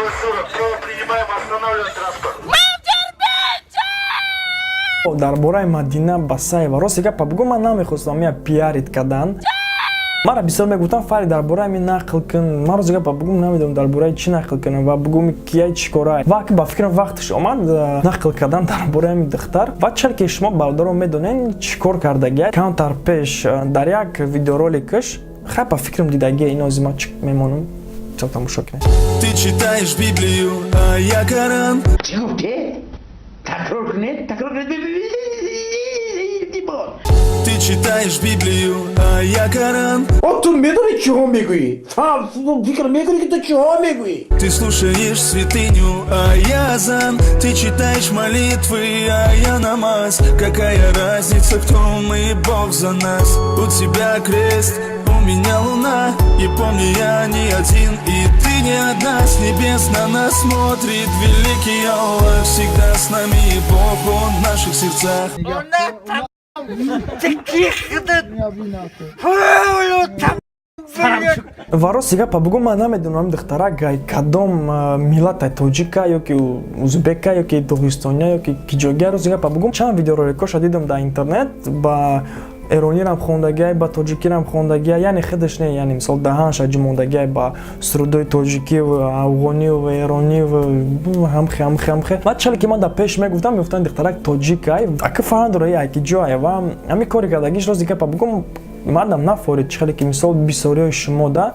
40, право принимаем, останавливаем транспорт. Дар бораи Мадина Басаева, рости гапа бугӯ, ман намехостам я пиарить кардан. Мара бисёр мегуфтам: «Фари, дар бораи ми нақл кун». Ман, рости гапа бугӯм, намедонам, дар бораи чӣ нақл кунам ва бугӯм, кияй чӣ кора. Ва ки ба фикрам, вақташ омад нақл кардан дар бораи ми духтар. Ва чар ки шумо, бародарон, медонед, чӣ кор кардагия камтар пеш дар як видеороликаш. Хай, ба фикрам, дидагия инози ман чӣ мемонам, тамошо кунед. Ты читаешь Библию, а я Коран. Чӣ гуфте? Такрор кунед, такрор кунед. Ты читаешь Библию, а я Коран. О, ту медонӣ, чиҳо мегӯӣ? Фикр мекунӣ, ки ту чиҳо мегӯӣ? Ты слушаешь святыню, а я азан. Ты читаешь молитвы, а я намаз. Какая разница, кто мы, Бог за нас. У тебя крест, у меня луна. И помни, я не один, и ты не одна. С небес на нас смотрит великий Аллах. Всегда с нами Бог, Он в наших сердцах. Ту ки худат? Ва рости гапа бугӯ, ман намедонам, духтарак кадом миллата, тоҷика ё ки узбека, ё ки доғистония, ё ки киҷогия. Рости гапа бугӯм, чанд видеороликоша дидам дар интернет, ба эронирам хондагиай, ба тоҷикирам хондагиай, яъне худаш не, яъне мисол даҳанша ҷумондагиай ба сурудои тоҷикиву афғониву эрониву ҳамхе, ҳамхе, ҳамхе. Ва чале ки ман дар пеш мегуфтам, мегуфтам, духтарак тоҷикай, ака фаҳм дора, ай ки ҷоай. Ва ҳамин кори кардагиш, рости гапа бугӯм, мардам нафорид, чӣ хеле ки мисол бисёриҳои шумо да.